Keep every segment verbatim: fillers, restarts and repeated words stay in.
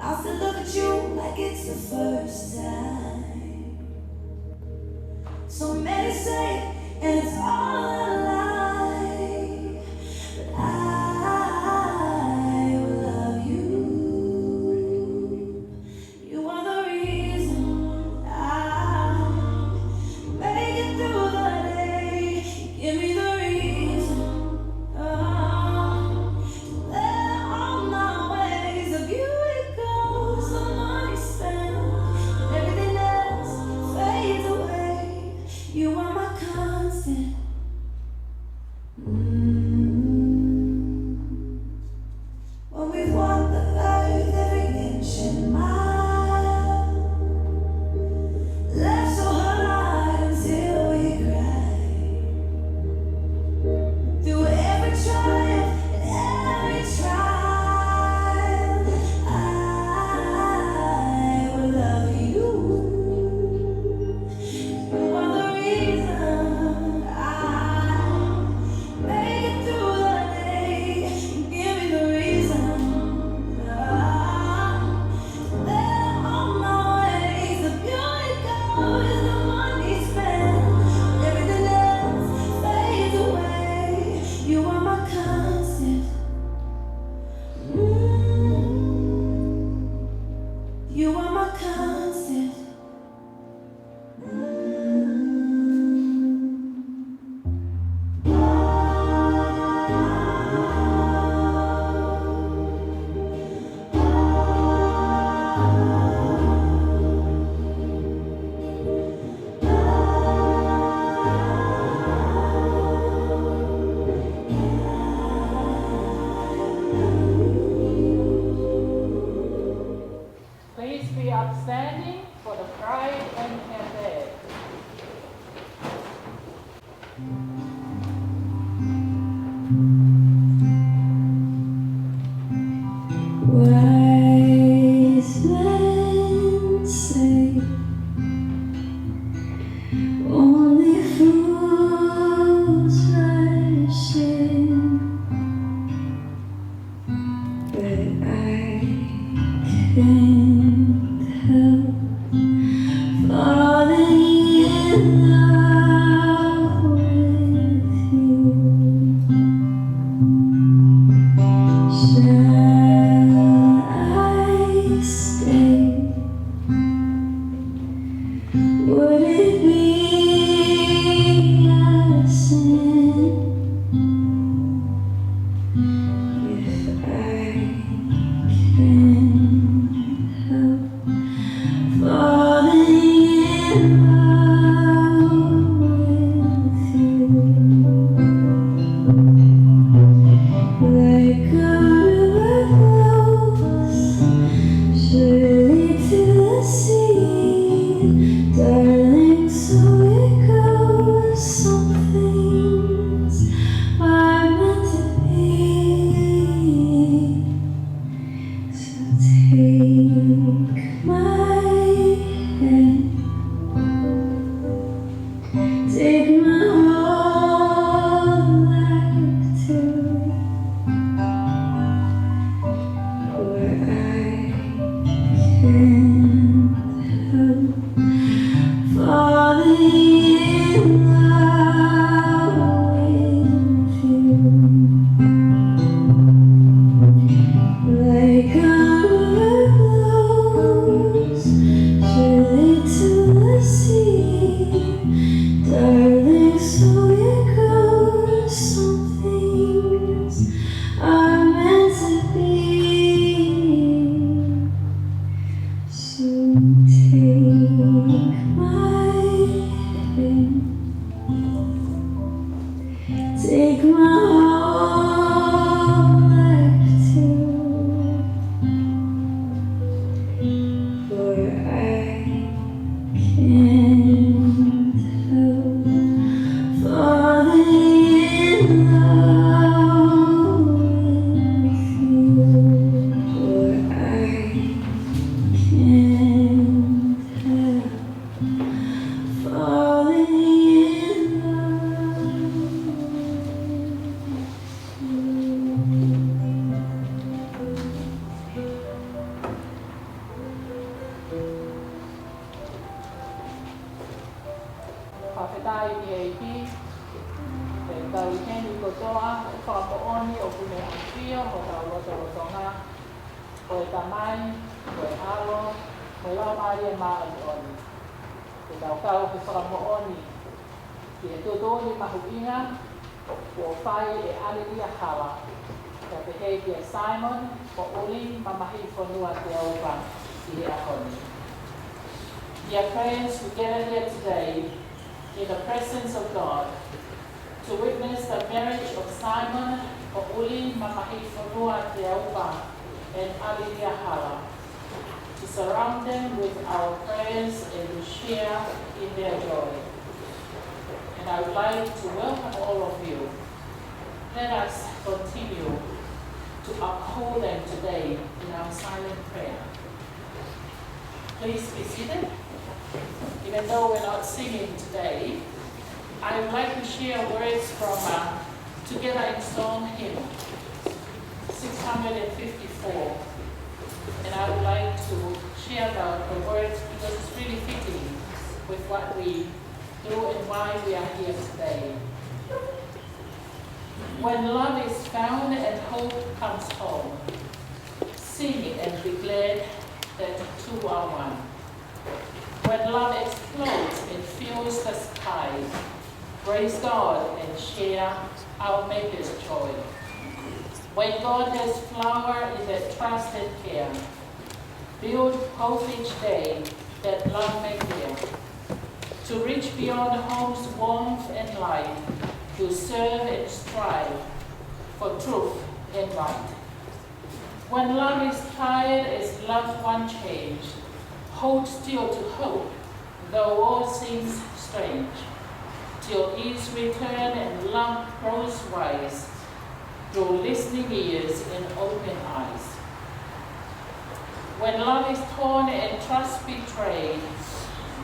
I still look at you like it's the first time. So many say it's all a lie, but I will love you. You are the reason I make it through the day. Give me the reason, oh, to let all my ways. The beauty goes, the money spent, everything else fades away. You are my constant. Mm. When we've walked the earth every inch and mile, left so hard until we cry. Through every triumph and every trial, I will love you. You are the reason I make it through the day. Give me the reason. Ah, let all my ways. The beauty goes, the money spent, everything else fades away. You are my constant. Mm. You are my constant. Please be upstanding for the pride and her bed. Wise men say only fools rush in. But I can't help falling in love with you. Shall I stay? Would it be a sin if I can't help ʻEiki, ʻoku tau ʻi heni kotoa ʻo fakamoʻoni ʻoku ne ʻafio ʻi hotau lotolotonga, ko e Tamai, ko e ʻAlo, ko e Laumālie Māʻoniʻoni. ʻOku tau kau he fakamoʻoni ki he tuʻutuʻuni mahuʻinga kuo fai ʻe ʻAlilia Hala, kae pehē kia Simon Poʻuli Mamahiʻifonua Teaupa ʻi he ʻaho ni. Dear friends, we gather here today in the presence of God to witness the marriage of Simon Poʻuli Mamahiʻifonua Teaupa and ʻAlilia Hala, to surround them with our prayers and to share in their joy. And I would like to welcome all of you. Let us continue to uphold them today in our silent prayer. Please be seated. Even though we're not singing today, I would like to share words from, uh, Together in Song hymn six hundred and fifty-four. And I would like to share about the words because it's really fitting with what we do and why we are here today. When love is found and hope comes home, sing and be glad that two are one. When love explodes and fills the sky, praise God and share our Maker's joy. When God has flowered in that trust and care, build hope each day that love may bear. To reach beyond home's warmth and light, to serve and strive for truth and right. When love is tired as loved one changed, hold still to hope, though all seems strange, till his return and love grows wise, through listening ears and open eyes. When love is torn and trust betrayed,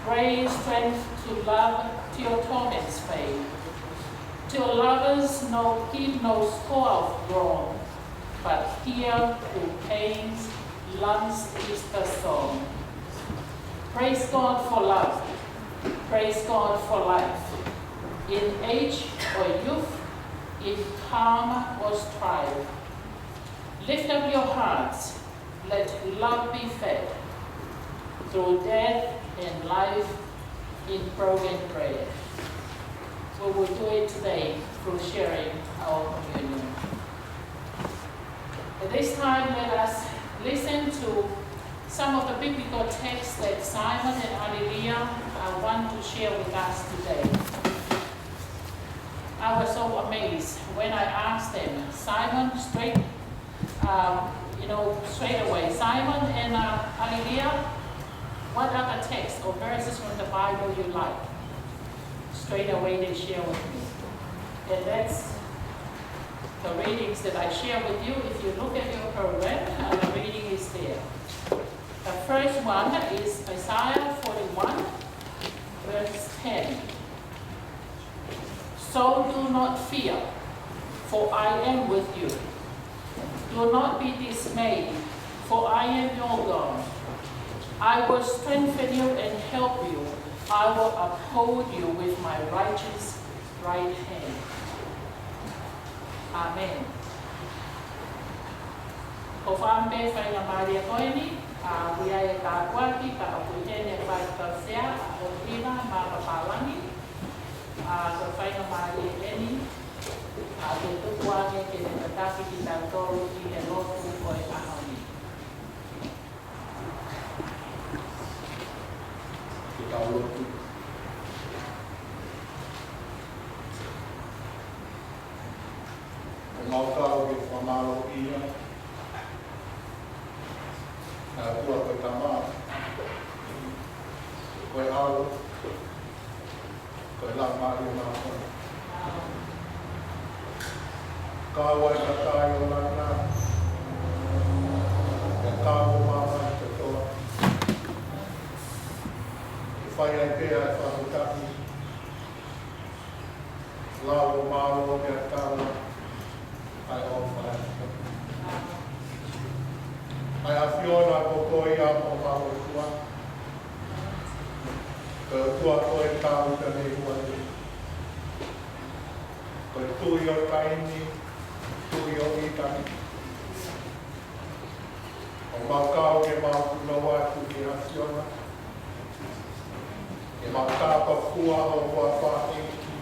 pray strength to love till torments fade, till lovers no keep no score of wrong, but hear who pains love's Easter song. Praise God for love. Praise God for life. In age or youth, in calm or strife. Lift up your hearts, let love be fed. Through death and life in broken bread. We will do it today through sharing our communion. At this time, let us listen to some of the biblical texts that Simon and Amelia, uh, want to share with us today. I was so amazed when I asked them, Simon, straight, um, you know, straight away, "Simon and, uh, Amelia, what are the texts or verses from the Bible you like?" Straight away they share with me. And that's the readings that I share with you. If you look at your program, uh, the reading is there. The first one is Isaiah forty-one, verse ten. "So do not fear, for I am with you. Do not be dismayed, for I am your God. I will strengthen you and help you. I will uphold you with my righteous right hand." ʻĀmeni. Ko e fakaʻamu pē faingamālie ko eni, ʻa, ʻoku ʻi ai e tāpuaki, ka ʻoku ʻi heni e faifekau sea, ʻa ʻOkina Makapālangi, ʻa, ko e faingamālie eni, ʻa, ke tuku ange ke ne tataki kitautolu ʻi he lotu ko e ʻaho ni. Ke tau lotu. ʻOku mau kau ke fakamālōʻia ʻa e ʻOtua ko e Tamai, ko e ʻAlo, ko e Laumālie Māʻoniʻoni. Kau ai ʻa e kakai ʻo e ʻOtua, pea kau ʻo māmani kotoa. ʻE fai ai pē ʻa e fakafetaʻi, lau ʻo mālō pea tala ʻa e ʻofa ʻa e ʻAfiona. Ko koe ia ʻa homau ʻOtua, ko e ʻOtua koe tau ka ne hua te. Tuʻi ʻo taimi, Tuʻi ʻo ʻitāniti. ʻOku mau kau ke mau punou atu ki he ʻAfiona. Ke mau tāpuekina ho huafa ʻEiki,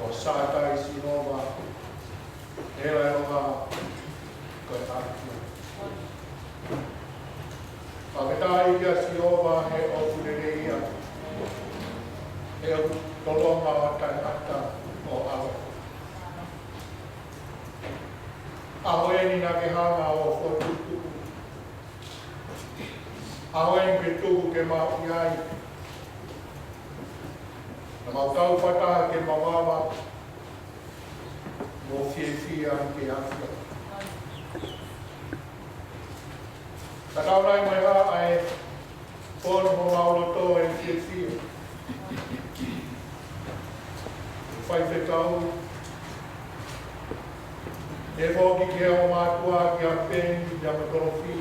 ʻo Sātai Sihova, ʻEla ʻEloha, ko e ʻAfiona. Fakafetaʻi kia Sihova he ʻoku lelei ia, he ʻoku tolonga ʻo taʻengata ʻo ʻaloʻofa. ʻAho eni naʻa ke hanga ʻo fokotuʻutuʻu. ʻAho eni ke tuku ke mau ʻi ai. Naʻa mau kau fakataha ke mau ava mo fiefia ki he ʻAfiona. Ka tau nai mai ha ʻa e fonu homau loto ʻe fiefia. Faifekau, ʻe foki ki he ʻo mātuʻa kia Peni, kia Matolofi,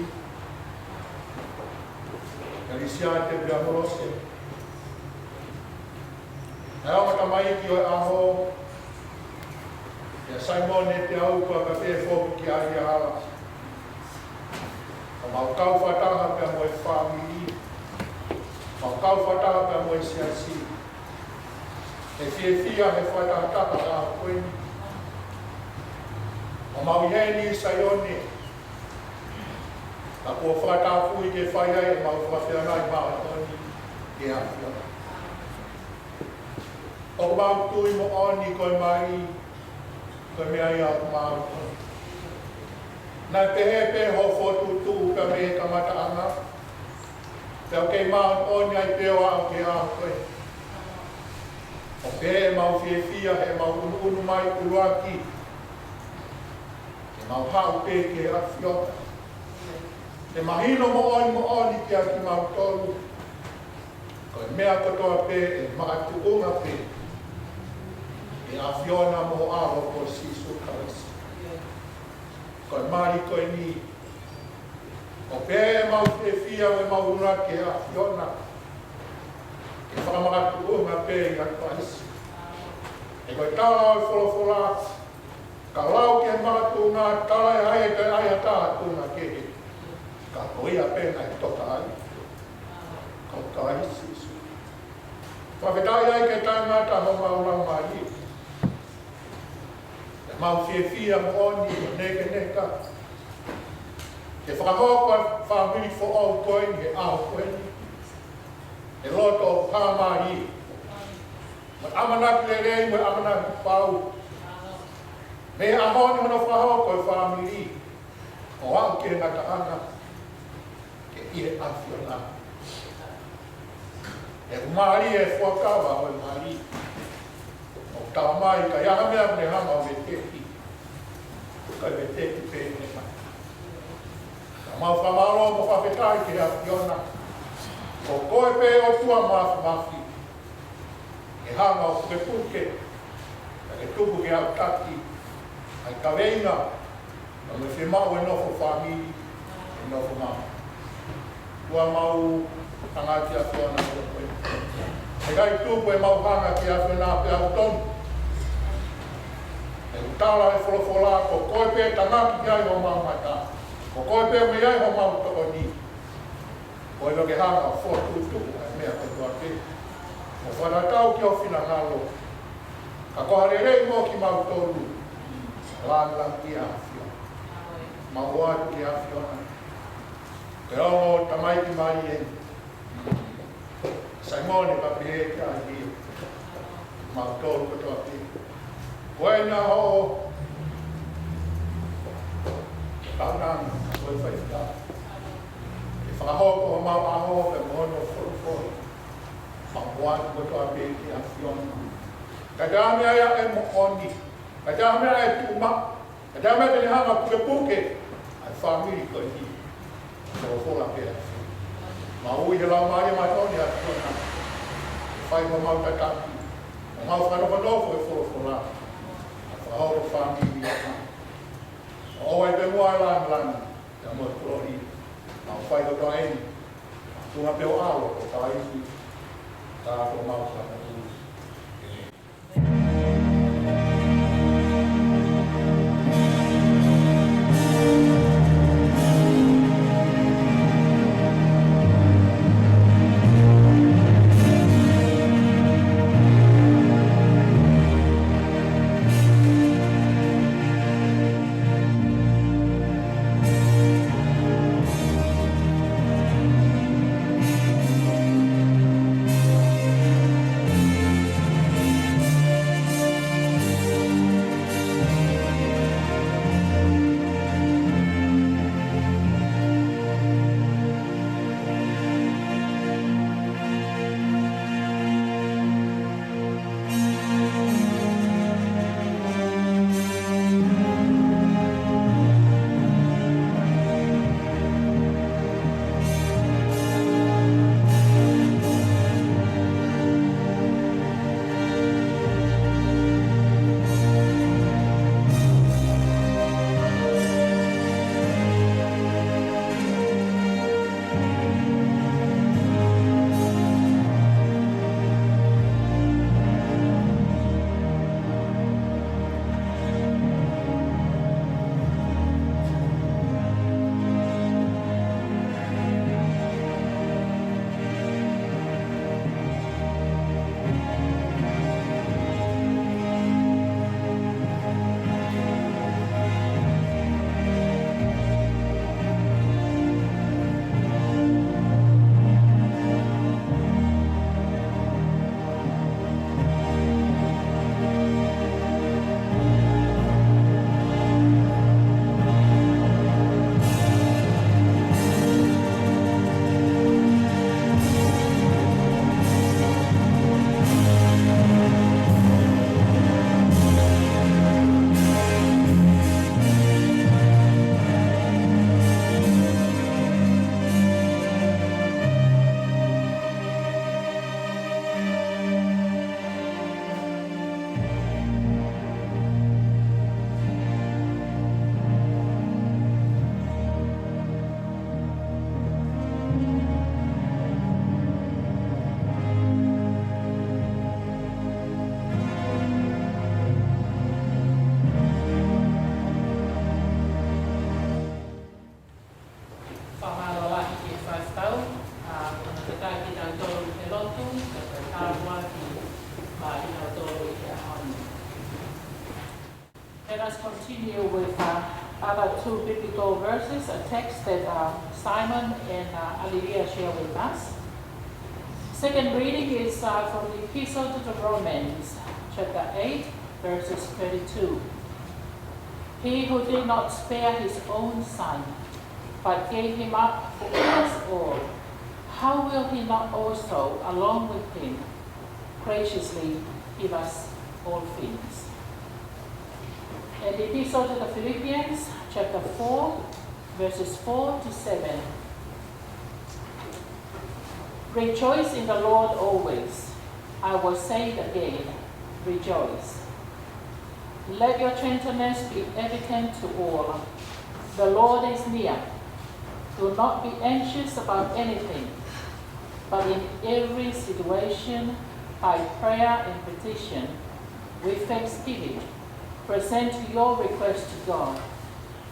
kia Lisiate, kia Molose. ʻA e ongo tamaiki ʻo e ʻaho, kia Saimone Teauka, kae pehē foki kia ʻAliʻala. ʻOku mau kau fakataha pea mo e fāmili. Mau kau fakataha pea mo e siasi. ʻE fiefia he fakatahataha ʻa ko eni. ʻOku mau ʻi heni ʻi Saione. Ka kuo fakatapui ke fai ai ʻemau fakafeangai māʻoniʻoni ki he ʻAfiona. ʻOku mau tui moʻoni ko e mali, ko e meʻa ia ʻoku mau tui. Naʻe pehē pē hoʻo fokotuʻutuʻu pea mei he kamataʻanga. Pea ʻoku kei māʻoniʻoni ai pē ʻo aʻu ki he ʻaho ko ē. ʻOku pehē ʻemau fiefia heʻemau ʻunuʻunu mai ʻuluaki. Ke mau haʻu pē ki he ʻAfiona. Ke mahino moʻoni moʻoni kia kimautolu. Ko e meʻa kotoa pē ʻe makatuʻunga pē ʻi he ʻAfiona mo e ʻAlo ko Sīsū Kalaisi. Ko e mali ko eni. ʻOku pehē ʻemau fiefia mo ʻemau ʻunuʻunu ki he ʻAfiona. Ke fakamakatuʻunga pē ʻia Kalaisi. He ko e tala ʻo e folofola, ka lau ki he makatuʻunga, tala ʻe hai ʻe toe ʻai ha taha tuʻunga kehe. Ka ko ia pē naʻe toka ai. Ko Kalaisi Sīsū. Fakafetaʻi ai ke taʻengata homau laumālie. ʻEmau fiefia moʻoni ʻo nekeneka. Ke fakahoko ʻa e fāmili foʻou ko eni he ʻaho ko eni. ʻI he loto ʻoku hā mālie. Mo e ʻamanaki lelei, mo e ʻamanaki pau. Mei he ʻaho ni hono fakahoko e fāmili. ʻO aʻu ki he ngataʻanga. Ke ʻi he ʻAfiona. ʻOku mālie e fuakava ʻo e mali. ʻOku tala mai ka ʻi ai ha meʻa ʻoku ne hanga ʻo veteki. Ka veteki pē ʻene mali. Ka mau fakamālō mo fakafetaʻi ki he ʻAfiona. Ko koe pē ʻOtua Māfimafi. ʻE hanga ʻo pukepuke, ka ke tuku ke aʻutaki ʻa e kaveinga, ka mo e fiemaʻu ʻa e nofo fāmili, ʻa e nofo māmani. Kuo mau hanga ki he ʻAfiona ʻo koe. ʻIkai tuku ʻemau hanga ki he ʻAfiona pea ʻoku tonu. ʻOku tala ʻe he folofola, ko koe pē tangaki ki ai homau mata. Ko koe pē mei ai homau tokoni. Ko ia ke hanga ʻo fokotuʻutuʻu ʻa e meʻa kotoa pē. ʻO fakatatau ki ho finangalo. Ka ko ha lelei mo kimautolu. Lāngilangiʻia ʻa e ʻAfiona. Mau ʻoatu ki he ʻAfiona. Ke ongo tamaiki mai eni. Saimone ka pehē kia ʻAliʻala. Mautolu kotoa pē. Ko ena hoʻo kaunanga, ko e faifekau. ʻE fakahoko homau ʻaho pea mo hono folofola. Mau ʻoatu kotoa pē ki he ʻAfiona. Ka ʻi ai ha meʻa ia ʻe moʻoni. Ka ʻi ai ha meʻa ʻe tuʻu maʻu. Ka ʻi ai ha meʻa te ne hanga pukepuke ʻa e fāmili ko eni. Folofola pē ʻa e ʻAfiona. Mau ui he Laumālie Māʻoniʻoni ʻa e ʻAfiona. Fai homau tataki. Mo mau fakanofonofo he folofola. ʻA e fakahoko fāmili ʻa e ʻOtua. ʻO ʻoua ʻe pē muʻa e lāngilangi. Pea mo e kolōlia. Mau fai kotoa eni. Tuʻunga pē ʻo e ʻAlo ko Kalaisi. Ka ko homau Fakamoʻui. ʻĒmeni. Let's continue with uh, other two biblical verses, a text that uh, Simon and uh, Alilia share with us. Second reading is uh, from the Epistle to the Romans, chapter eight, verses thirty-two. He who did not spare his own son, but gave him up for us all, how will he not also, along with him, graciously give us all things? And the Epistle to the Philippians, chapter four, verses four to seven. Rejoice in the Lord always. I will say it again, rejoice. Let your gentleness be evident to all. The Lord is near. Do not be anxious about anything, but in every situation, by prayer and petition, with thanksgiving, present your request to God.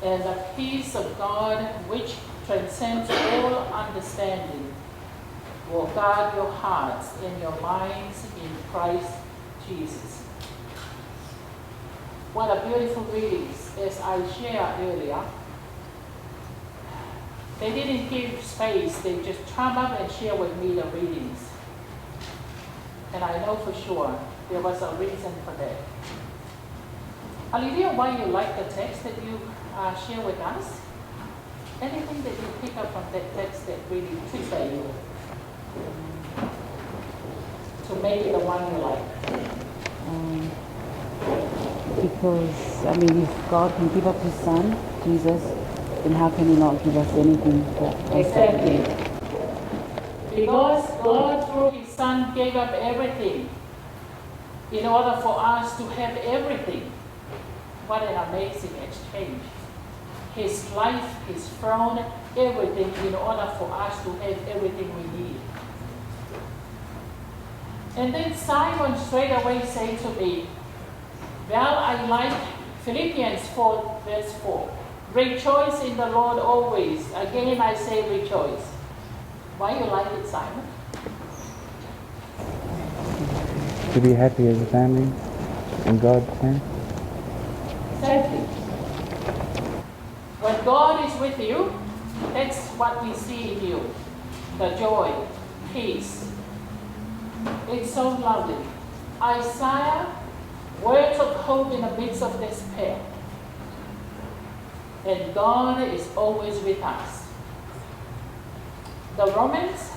And the peace of God, which transcends all understanding, will guard your hearts and your minds in Christ Jesus. What a beautiful reading. As I shared earlier, they didn't give space. They just come up and share with me the readings. And I know for sure there was a reason for that. Alilia, why you like the text that you uh, share with us? Anything that you pick up from that text that really trigger you to make it the one you like? Um, because, I mean, if God can give up his son, Jesus, then how can he not give us anything that Exactly. Because God, through his son, gave up everything in order for us to have everything. What an amazing exchange. His life, his throne, everything in order for us to have everything we need. And then Simon straight away said to me, well, I like Philippians four, verse four. Rejoice in the Lord always. Again, I say rejoice. Why you like it, Simon? To be happy as a family in God's name. Exactly. When God is with you, that's what we see in you. The joy, peace. It's so lovely. Isaiah, words of hope in the midst of despair. And God is always with us. The Romans,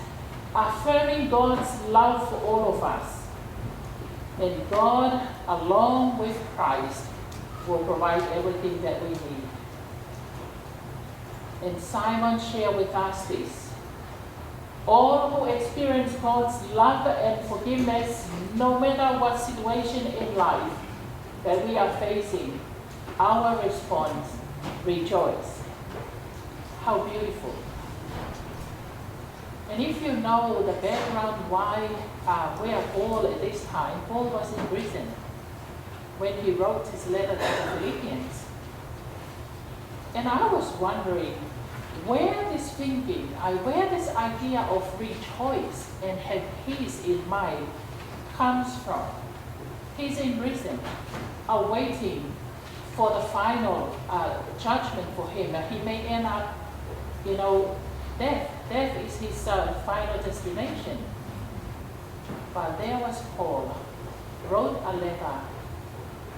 affirming God's love for all of us. And God, along with Christ, will provide everything that we need. And Simon shared with us this. All who experience God's love and forgiveness, no matter what situation in life that we are facing, our response, rejoice. How beautiful. And if you know the background why, uh, where Paul at this time, Paul was in prison when he wrote his letter to the Philippians. And I was wondering where this thinking, uh, where this idea of rejoice and have peace in mind comes from. He's in prison, awaiting for the final uh, judgment for him. He may end up, you know, death. Death is his uh, final destination. But there was Paul, wrote a letter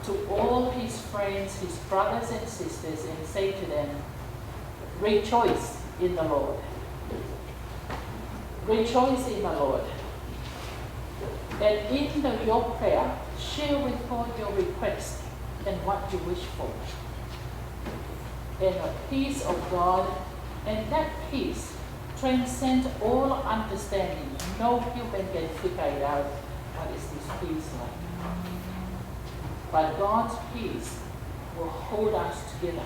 to all his friends, his brothers and sisters, and say to them, rejoice in the Lord. Rejoice in the Lord. And in the, your prayer, share with God your request and what you wish for. And the peace of God, and that peace transcends all understanding. No human can figure it out. What is this peace like? But God's peace will hold us together.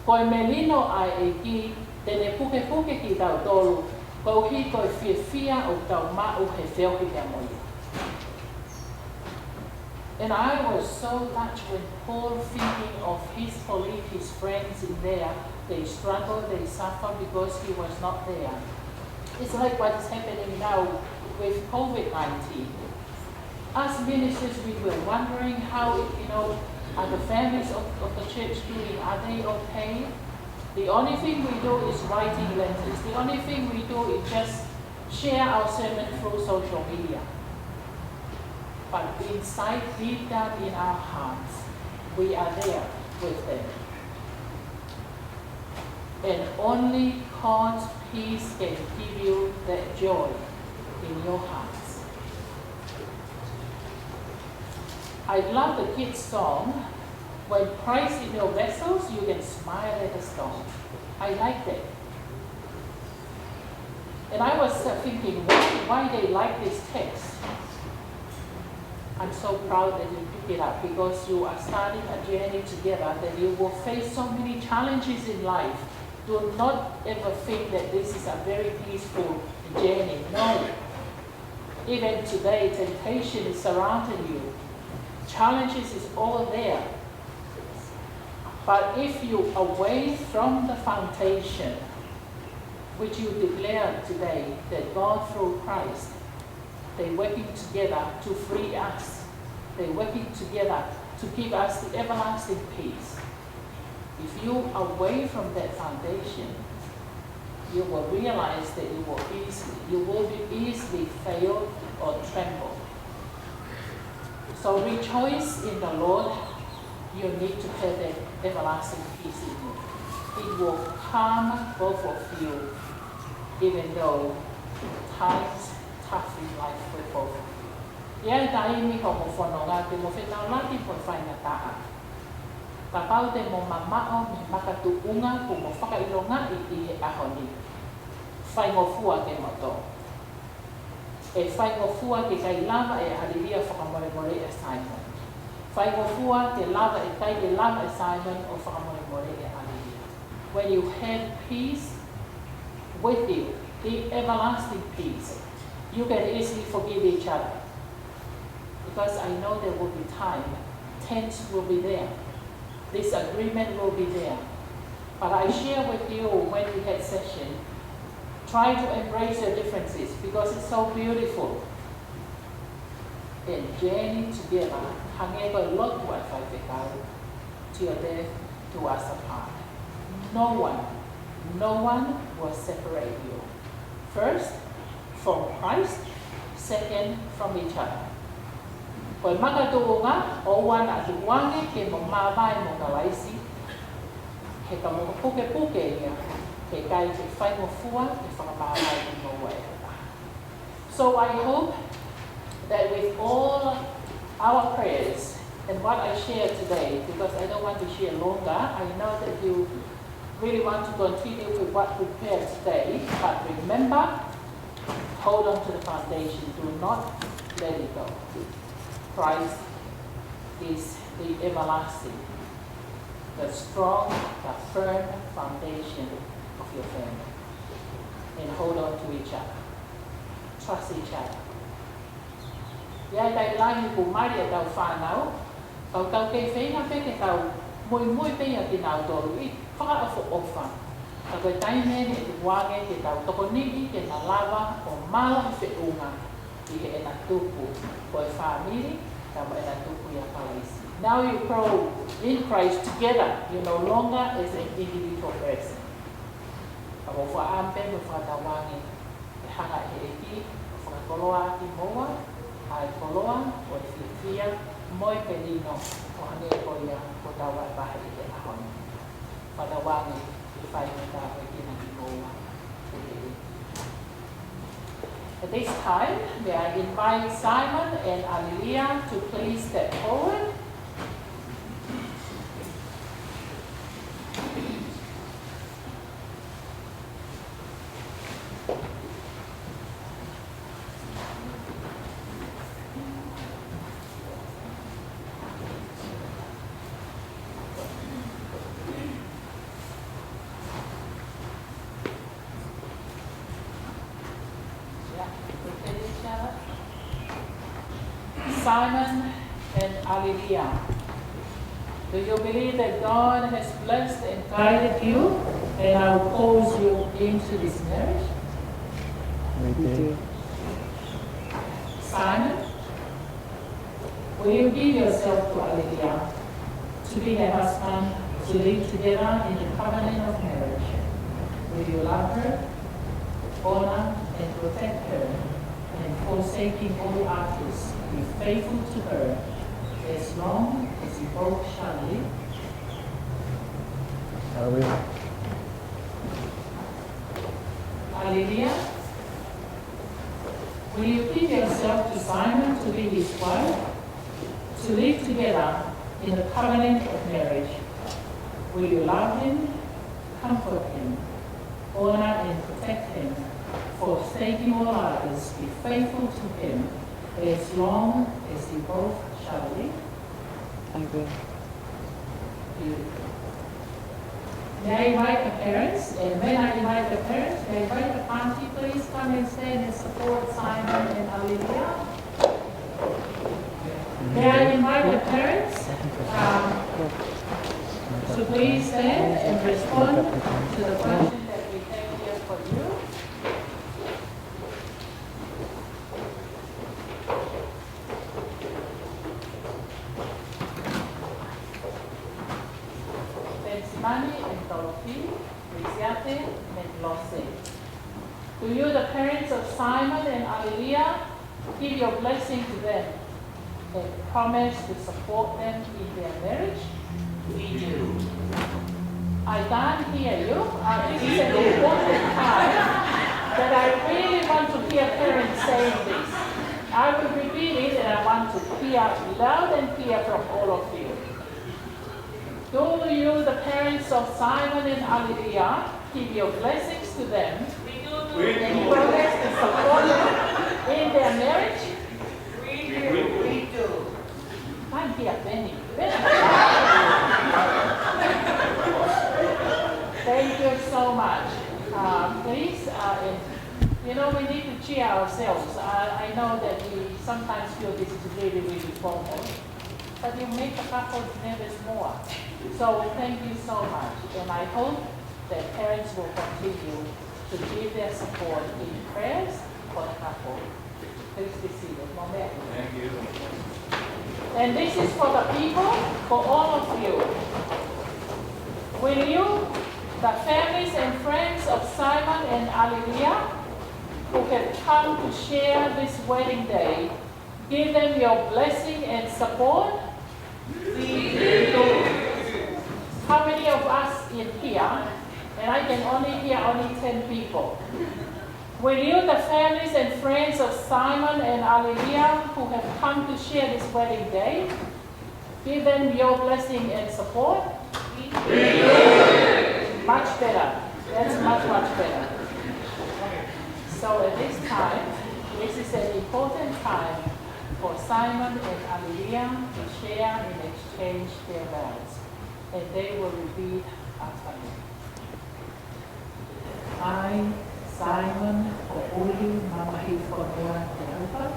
Ko e melino ʻa e ʻEiki te ne pukepuke kitautolu, koeʻuhi ko e fiefia ʻoku tau maʻu he feohi pea mo ia. And I was so touched when Paul thinking of his colleague, his friends in there, they struggle, they suffer because he was not there. It's like what is happening now with COVID nineteen. Us ministers, we were wondering how, you know, Are the families of, of the church doing? Are they okay? The only thing we do is writing letters. The only thing we do is just share our sermon through social media. But inside, deep down in our hearts, we are there with them. And only God's peace can give you that joy in your hearts. I love the kids' song, "When Christ in Your Vessels, You Can Smile at the Storm." I like that. And I was, uh, thinking, why, why they like this text. I'm so proud that you pick it up, because you are starting a journey together, that you will face so many challenges in life. Do not ever think that this is a very peaceful journey. No. Even today, temptation is surrounding you. Challenges is all there. But if you away from the foundation, which you declare today, that God through Christ, they're working together to free us. They're working together to give us the everlasting peace. If you away from that foundation, you will realize that you will easily, you will be easily fail or tremble. So rejoice in the Lord. You need to have that everlasting peace in you. It will calm both of you, even though times tough in life for both of you. ʻI ai e taimi ʻoku mo fononga te mo fetaulaki mo e faingataʻa. Kapau te mo mamaʻo mei he makatuʻunga kuo mo fakaʻilongaʻi ʻi he ʻaho ni, faingofua ke mo tō. ʻE faingofua ke ʻikai lava ʻe ʻAlilia ʻo fakamolemoleʻi ʻa Simon. Faingofua ke lava ʻe ʻikai ke lava ʻe Simon ʻo fakamolemoleʻi ʻa ʻAlilia. When you have peace with you, the everlasting peace, you can easily forgive each other. Because I know there will be time, tense will be there, disagreement will be there. But I share with you when we had session, try to embrace your differences because it's so beautiful. And journey together, hangē ko e lotu ʻa e faifekau, till death do us apart. No one, no one will separate you. First, from Christ, second, from each other. Ko e makatuʻunga, ʻoua naʻa tukuange ke mo māvae mo Kalaisi, he ka mo pukepuke ia, he ʻikai ke faingofua ke fakamāvae kimoua ʻe ha taha. So I hope that with all our prayers and what I share today, because I don't want to share longer, I know that you really want to continue with what we prepared today, but remember, hold on to the foundation. Do not let it go. Christ is the everlasting, the strong, the firm foundation of your family. And hold on to each other. Trust each other. ʻI ai e taimi lahi kuo mali ʻetau fānau, ka tau kei feinga pē ke tau muimui pē ʻia kinautolu ʻi he fakaʻofoʻofa. Ka ko e taimi ʻeni ʻe tukuange ke tau tokoniʻi ke na lava ʻo mālohi feʻunga ʻi heʻena tupu ko e fāmili, ka mo ʻena tupu ʻia Kalaisi. Now you grow in Christ together. You're no longer as an individual person. Ka ko e fakaʻamu pē mo e fakatauange, ʻe hanga ʻe he ʻEiki ʻo fakakoloa kimoua ʻa e koloa ʻo e fiefia mo e melino, ʻo hangē ko ia kuo tau vahevahe ʻi he ʻaho ni. Fakatauange ke fai mo tau e kina kimoua ʻe he ʻEiki. At this time, may I invite Simon and Alilia to please step forward. Simon and Alilia, do you believe that God has blessed and guided you and now calls you into this marriage? I do. Simon, will you give yourself to Alilia to be her husband, to live together in the covenant of marriage. Will you love her, honor and protect her, and forsaking all others, be faithful to her as long as you both shall live? I will. Hallelujah. Will you give yourself to Simon to be his wife, to live together in the covenant of marriage? Will you love him, comfort him, honor and protect him, forsaking all others, be faithful to him as long as you both shall live? I will. Beautiful. May I invite the parents, and when I invite the parents, may I invite the auntie, please come and stand and support Simon and Olivia. May I invite the parents um, to please stand and respond to the question that we have here for you. Pensimani and Dorothy, Risiate and Lose. Do you, the parents of Simon and Alilia, give your blessing to them and promise to support them in their marriage? We do. I can't hear you. Uh, this is an important time that I really want to hear parents saying this. I will repeat it and I want to hear loud and clear from all of you. Do you, the parents of Simon and Alilia, give your blessings to them and promise to support them in their marriage? We do. We do. Thank you, Benny. Thank you so much. Uh, please, uh, and, you know, we need to cheer ourselves. I, I know that we sometimes feel this is really, really formal, but you make the couples nervous more. So thank you so much, and I hope that parents will continue to give their support in prayers for the couple. Please be seated. Mo mea. Thank you. And this is for the people, for all of you. Will you, the families and friends of Simon and Alilia, who have come to share this wedding day, give them your blessing and support? We do. How many of us in here? And I can only hear only ten people. Will you, the families and friends of Simon and Alilia, who have come to share this wedding day, give them your blessing and support? We do. Much better. That's much, much better. So at this time, this is an important time for Simon and Alilia to share and exchange their vows, and they will repeat after me. I, Simon Poʻuli Mamahiʻifonua Teapa.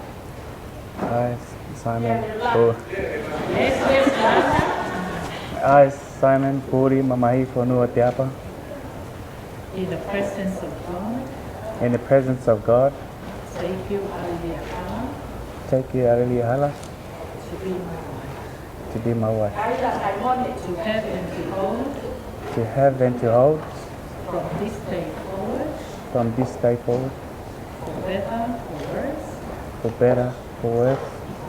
I, Simon Pu- Yes, yes, yes. I, Simon Poʻuli Mamahiʻifonua Teapa. In the presence of God, In the presence of God, take you, Alilia Hala, take you, Alilia Hala, to be my wife. To be my wife. To have and to hold, To have and to hold, from this day forward, from this day forward, for better, for worse, for better, for worse,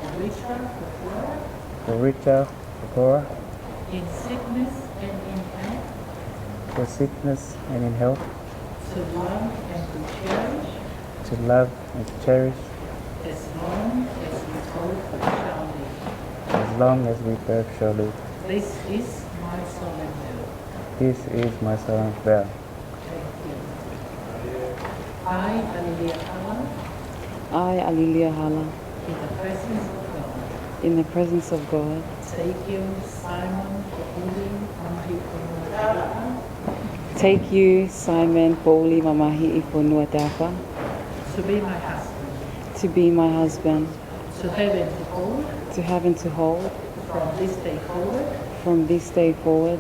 for richer, for poorer, for richer, for poorer, in sickness and in health, for sickness and in health, to love and to cherish, to love and to cherish, as long as we both shall live. As long as we both shall live. This is my solemn vow. This is my solemn vow. Thank you. I, Alilia Hala, I, Alilia Hala, in the presence of God, in the presence of God, take you, Simon Poʻuli Mamahiʻifonua Teapa, take you, Simon Poʻuli Mamahiʻifonua Teapa, to be my husband, to be my husband, to have and to hold, to have and to hold, from this day forward, from this day forward,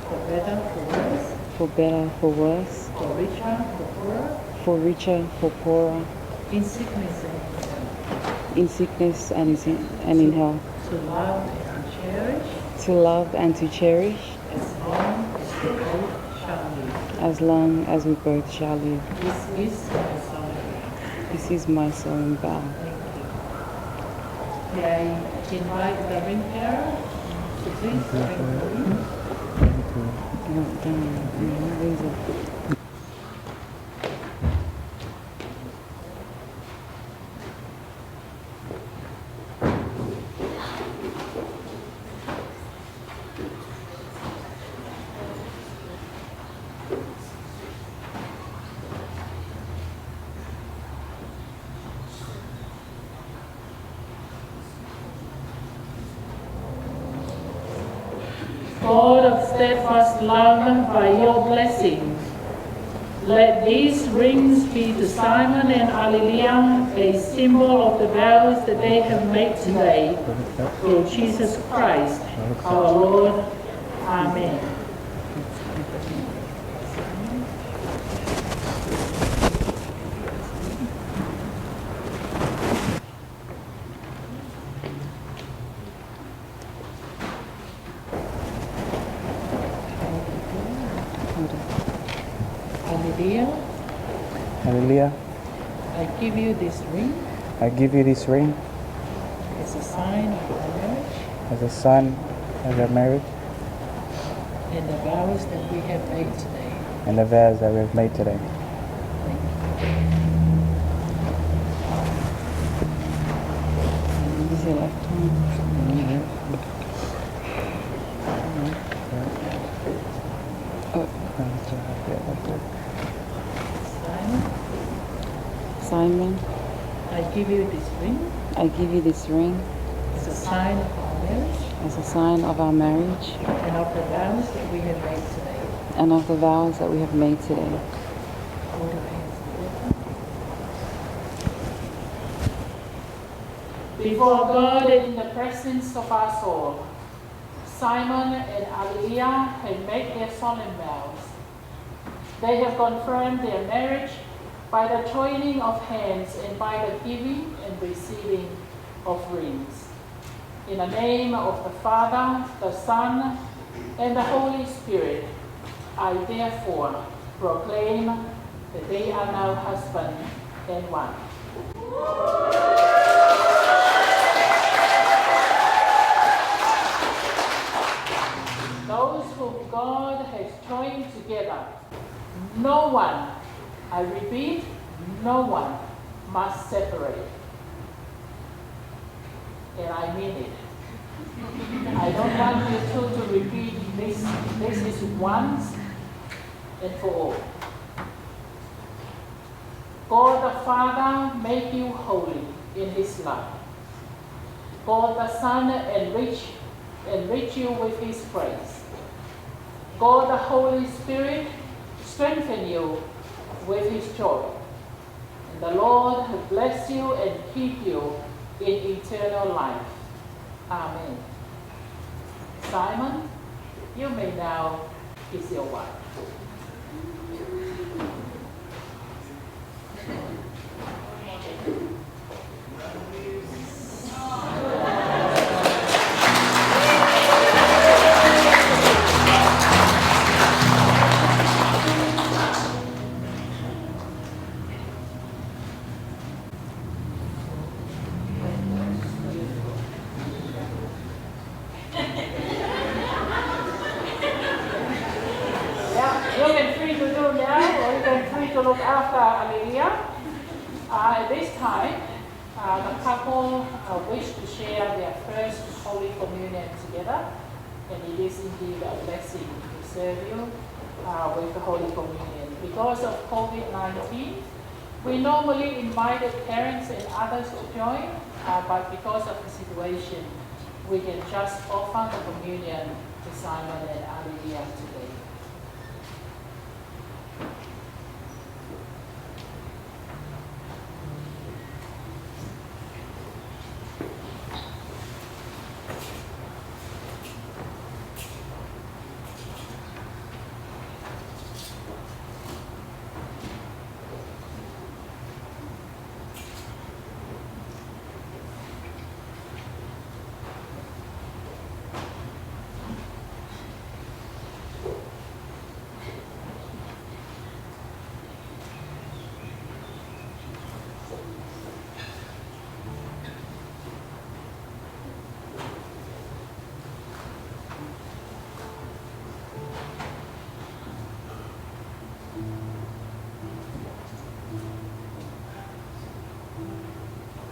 for better, for worse, for better, for worse, for richer, for poorer, for richer, for poorer, in sickness and in health, in sickness and in, and in health, to love and to cherish, To love and to cherish. As long as we both shall live. As long as we both shall live. This is my solemn vow. This is my solemn vow. Thank you. May I invite the ring bearer to please bring the ring. Thank you. No, don't. No, no, these are God of steadfast love, by your blessing, let these rings be to Simon and Alilea a symbol of the vows that they have made today. Through Jesus Christ, our Lord. Amen. Alilea. Alilea. I give you this ring. I give you this ring. As a sign of our marriage. As a sign of our marriage. And the vows that we have made today. And the vows that we have made today. Thank you. This is the last one. Oh. Simon. Simon. I give you this ring. I give you this ring. As a sign of our marriage. As a sign of our marriage. And of the vows that we have made today. And of the vows that we have made today. Hold your hands together. Before God and in the presence of us all, Simon and Alilea have made their solemn vows. They have confirmed their marriage by the joining of hands and by the giving and receiving of rings. In the name of the Father, the Son, and the Holy Spirit, I therefore proclaim that they are now husband and wife. Those whom God has joined together, no one, I repeat, no one must separate. And I mean it. I don't want you two to repeat this. This is once and for all. God the Father make you holy in his love. God the Son enrich, enrich you with his grace. God the Holy Spirit strengthen you with his joy. And the Lord bless you and keep you in eternal life. Amen. Simon, you may now kiss your wife. Yeah, you can free to do now, or you can free to look after Amelia. Uh, at this time, uh, the couple, uh, wish to share their first Holy Communion together, and it is indeed a blessing to serve you, uh, with the Holy Communion. Because of COVID nineteen, we normally invited parents and others to join, uh, but because of the situation, we can just offer the communion to Simon and Amelia today.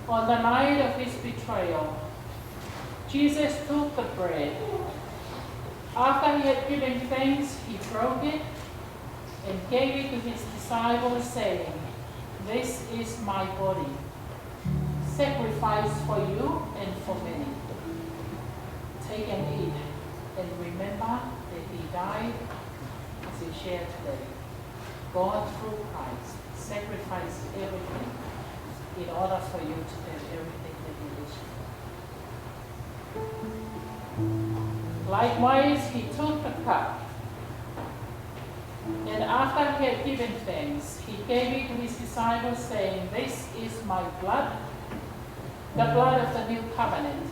On the night of his betrayal, Jesus took the bread. After he had given thanks, he broke it and gave it to his disciples, saying, "This is my body, sacrificed for you and for many. Take and eat, and remember that he died as you share today." God, through Christ, sacrificed everything in order for you to have everything that you wish for. Likewise, he took the cup, and after he had given thanks, he gave it to his disciples, saying, "This is my blood, the blood of the new covenant,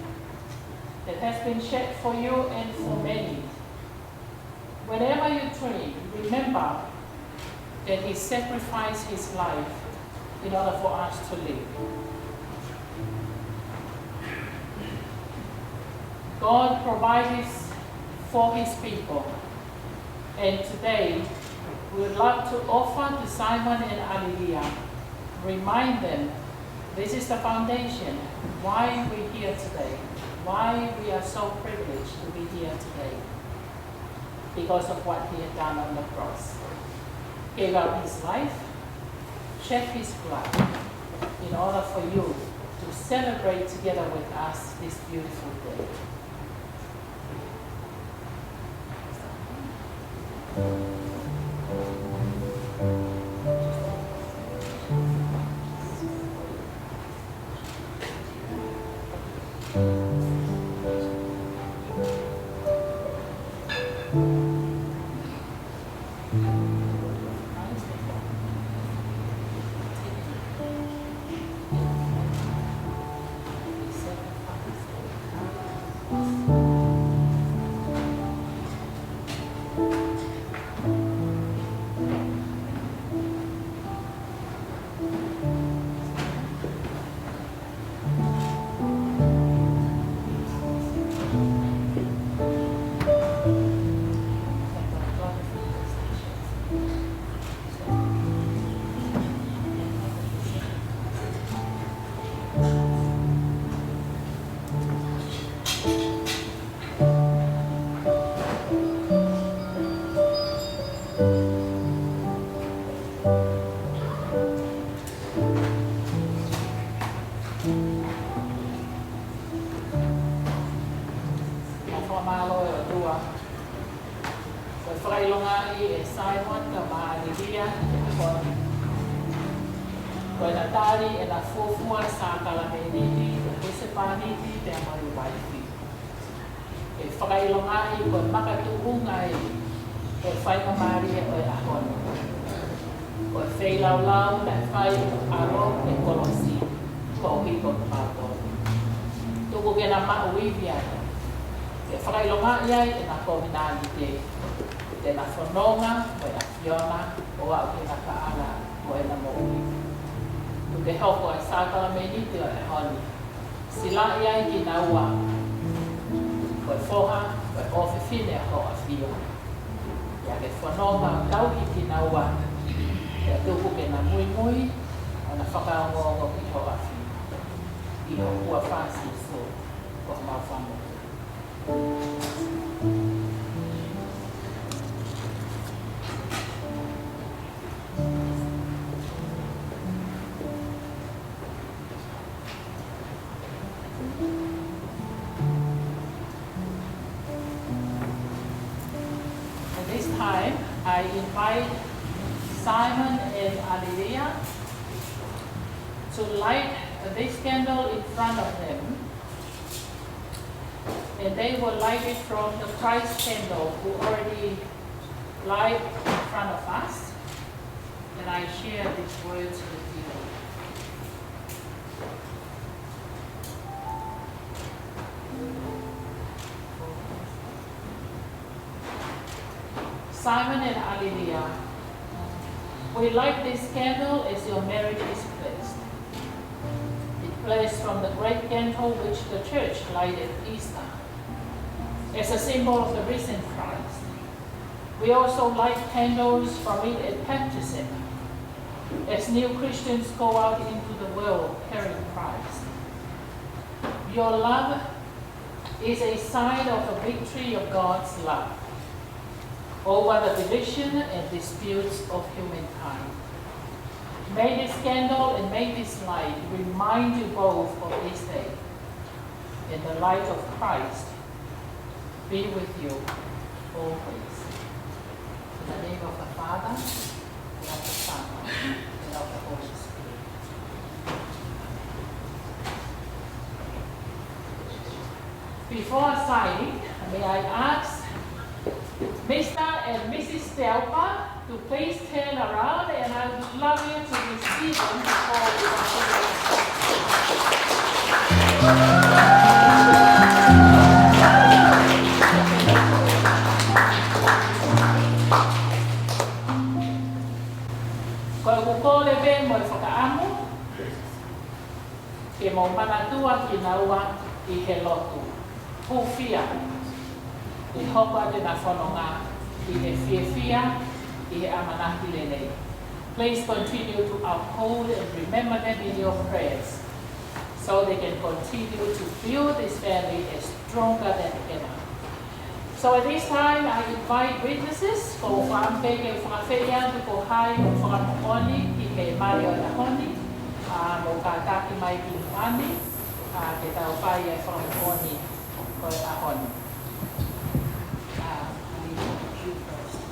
that has been shed for you and for many. Whenever you drink, remember that he sacrificed his life in order for us to live." God provides for his people. And today, we would love to offer to Simon and Alilia, remind them, this is the foundation why we're here today, why we are so privileged to be here today, because of what he had done on the cross. Gave up his life, shed his blood, in order for you to celebrate together with us this beautiful day. Ka fakamālō e ʻOtua, ko e fakaʻilongaʻi ʻe Saimone kae ʻumaʻā ʻa Lilia he ʻaho ni. Ko ʻena tali ʻena fuofua sākalameniti, ko e husepāniti pea mo e uaifi. ʻE fakaʻilongaʻi ko e makatuʻunga ia ʻo e faingamālie ʻo e ʻaho ni. Ko e feilaulau naʻe fai ʻe he ʻAlo he kolosi koeʻuhi ko kitautolu. Tuku ke na maʻu ivi ai. ʻE fakaʻilongaʻi ai ʻena kovinānite te na fononga mo e ʻAfiona ʻo aʻu ki he ngataʻanga ʻo ʻena moʻui. Tuku ke hoko ʻa e sākalameniti ʻo e ʻaho ni, silaʻi ai kinaua ko e foha, ko e ʻofefine ʻo ho ʻAfio. Pea ke fononga ʻo tauhi kinaua, pea tuku ke na muimui ʻo na fakaongoongo ki ho ʻAfio. ʻI ho huafa Sīsū, ko homau Fakamoʻui. At this time, I invite Simon and Alilia to light this candle in front of them. And they will light it from the Christ candle who already light in front of us. And I share these words with you. Simon and Alilia, we light this candle as your marriage is blessed. It blessed from the great candle which the church lighted Easter as a symbol of the risen Christ. We also light candles from it at baptism, as new Christians go out into the world carrying Christ. Your love is a sign of the victory of God's love over the division and disputes of humankind. May this candle and may this light remind you both of this day, and the light of Christ be with you always. In the name of the Father, and of the Son, and of the Holy Spirit. Before signing, may I ask Mister and Missus Telpa to please turn around, and I would love you to receive them before we continue. Ko ʻeku kole pē mo e fakaʻamu ke mou manatua kinaua ʻi he lotu. Hūfia ʻi he hoko atu ʻena fononga ʻi he fiefia ʻi he ʻamanaki lelei. Please continue to uphold and remember them in your prayers so they can continue to build this family as stronger than ever. So at this time, I invite witnesses, ko e fakaʻamu pē ke fakaafeʻi atu ko hai ʻoku fakamoʻoni ki he mali ʻo e ʻaho ni, ʻa, mou kātaki mai ki muʻa ni, ʻa, ke tau fai e fakamoʻoni ko e ʻaho ni. ʻA, I leave you first.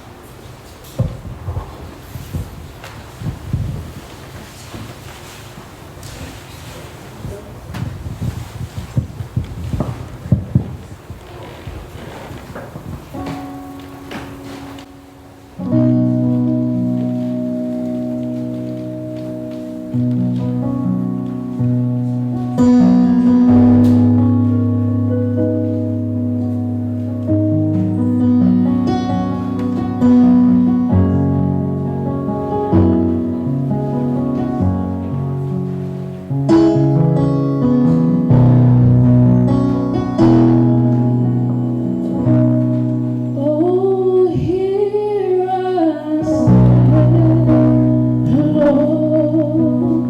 Oh, hear us, Lord.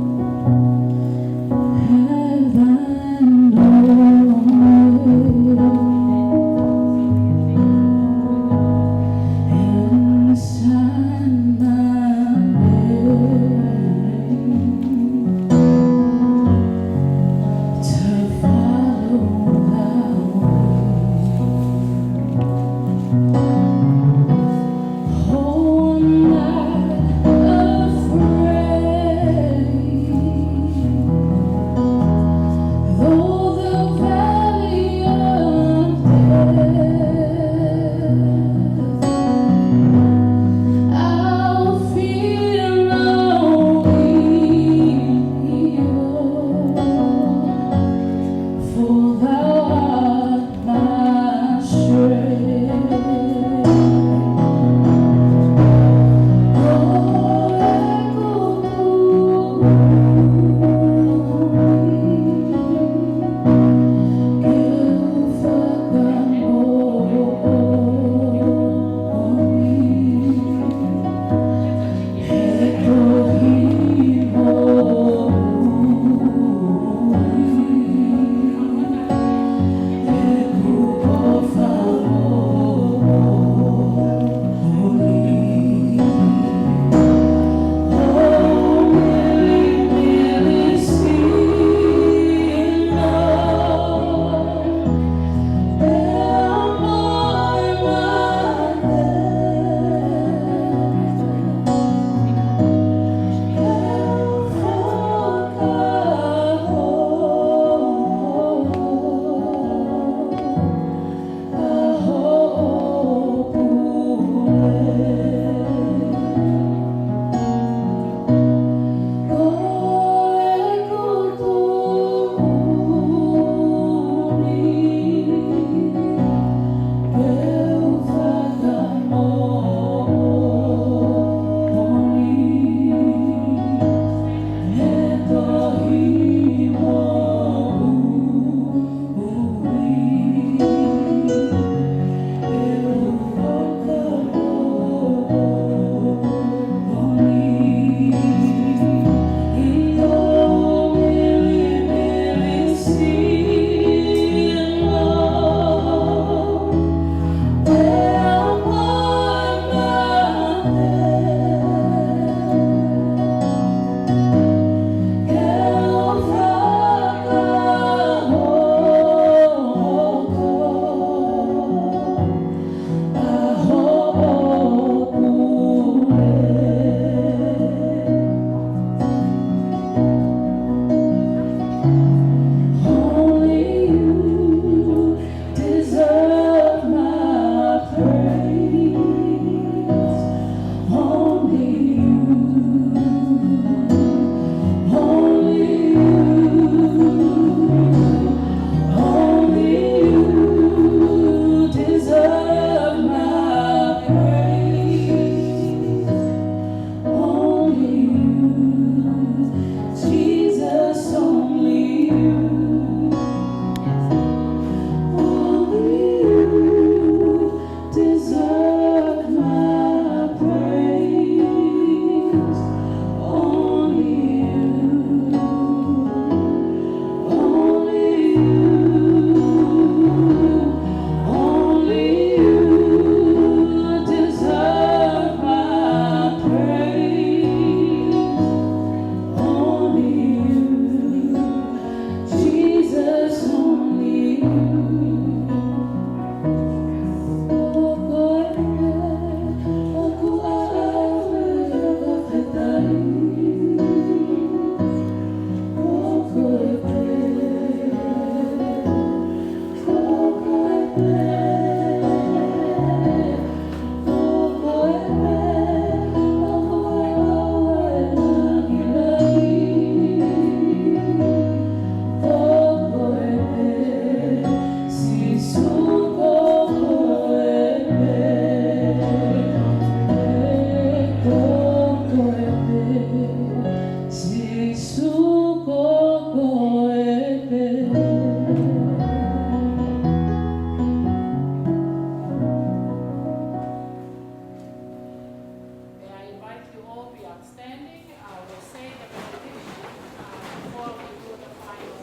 Standing, uh, we'll say the benediction, uh, before we do the final.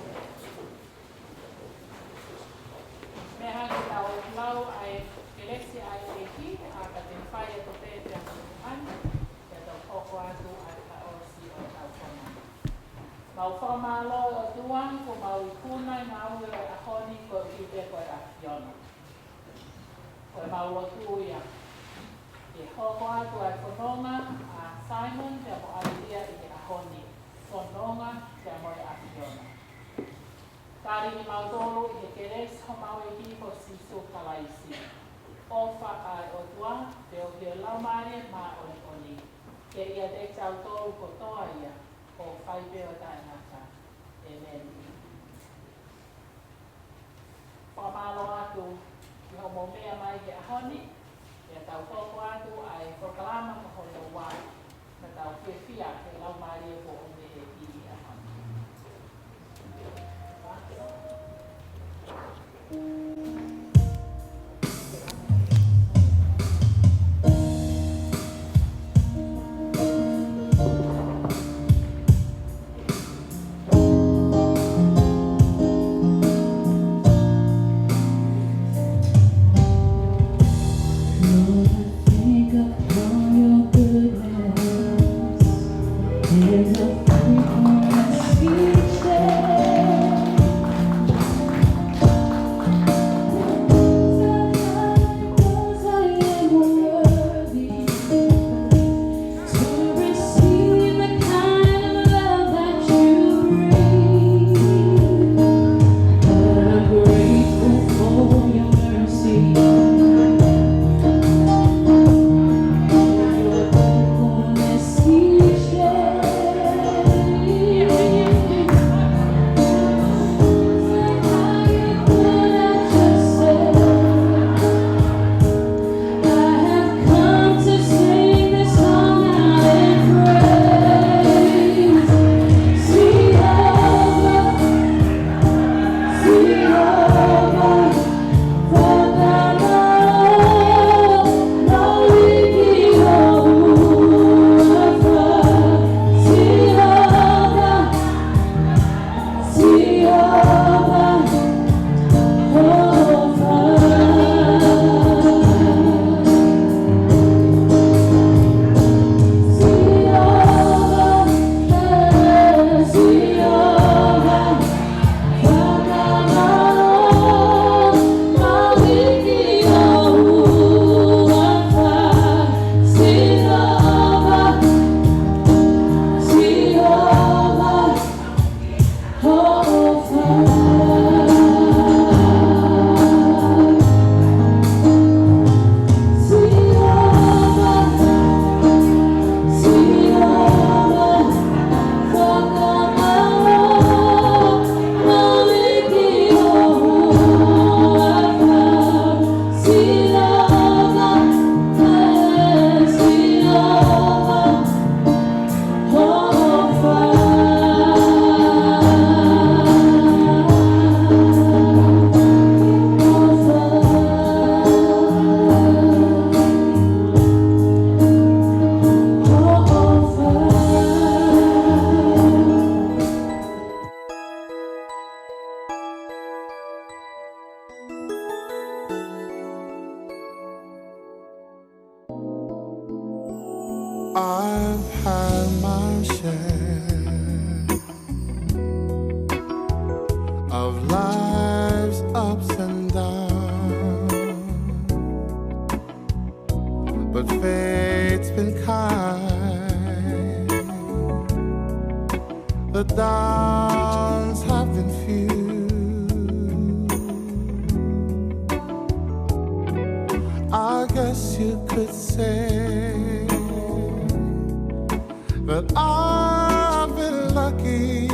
Meʻa hake tau lau ʻa e kelesi ʻa e ʻEiki, ʻa ka te fai atu pē pea mo e ani, pea tau hoko atu ʻa e fakaʻosi ʻo ʻetau fononga. Mau fakamālō ʻOtua, kuo mau ikuna e ngāue ʻo e ʻaho ni koeʻuhi pē ko e ʻAfiona. Ko ʻemau lotu ia ke hoko atu ʻa e fononga ʻa Simon pea mo ʻAilia ʻi he ʻaho ni, fononga pea mo e ʻAfiona. Tali kimautolu ʻi he kelesi ʻo homau ʻEiki ko Sīsū Kalaisi, ʻofa ʻa e ʻOtua, feohi ʻo e Laumālie Māʻoniʻoni, ke ʻiate kitautolu kotoa ia, ʻo fai pē ʻo taʻengata. ʻĒmeni. Fakamālō atu ki hoʻomou meʻa mai he ʻaho ni, pea tau hoko atu ʻa e polokalama ko hono ua, ka tau fiefia he laumālie kuo ʻomi ʻe he ʻEiki ʻi he ʻaho ni. Lord, I think of all your goodness and of faithfulness each day. Because I am worthy to receive the kind of love that you bring. But I'm grateful for your mercy, your faithfulness each day. I could have just said, I have come to sing this song out in praise. Jehovah, Jehovah, Jehovah, Jehovah, I've had my share of life's ups and downs, but fate's been kind. The downs have been few. I guess you could say that I've been lucky.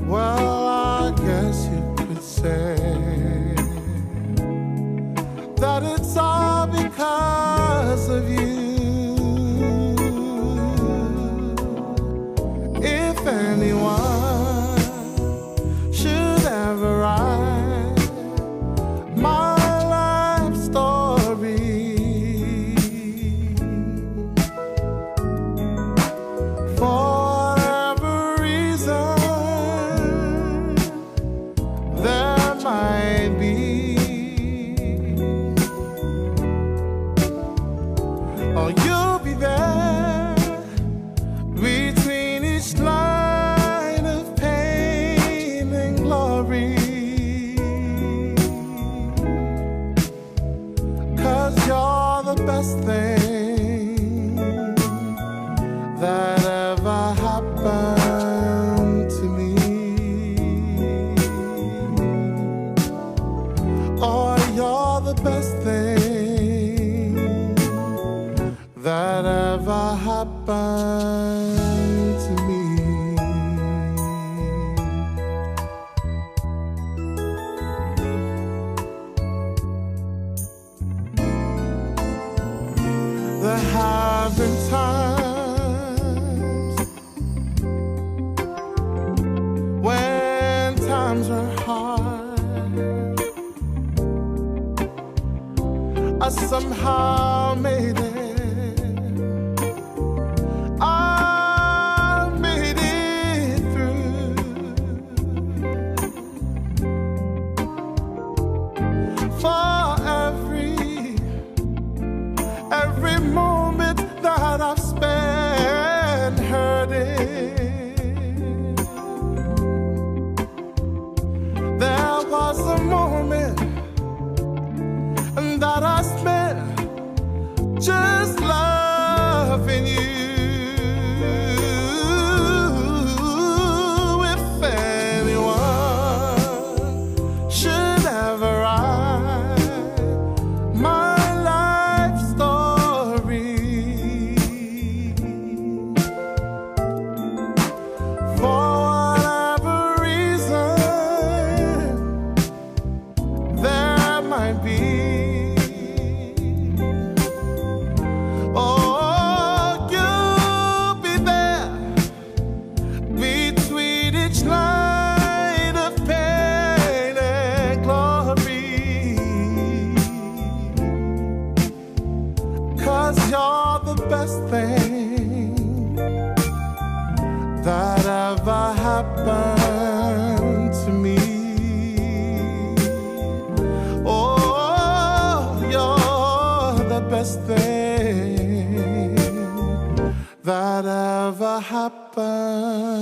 Well, I guess you could say that it's all because of you. If anyone should ever write my life story, that ever happened to me. There have been times when times were hard, I somehow made it. I made it through. For every, every moment that I've spent hurting, there was a moment that I spent just loving you. If anyone should ever write my life story, for whatever reason there might be, oh, you'll be there between each line of pain and glory. 'Cause you're the best thing that ever happened to me. Oh, you're the best thing that ever happened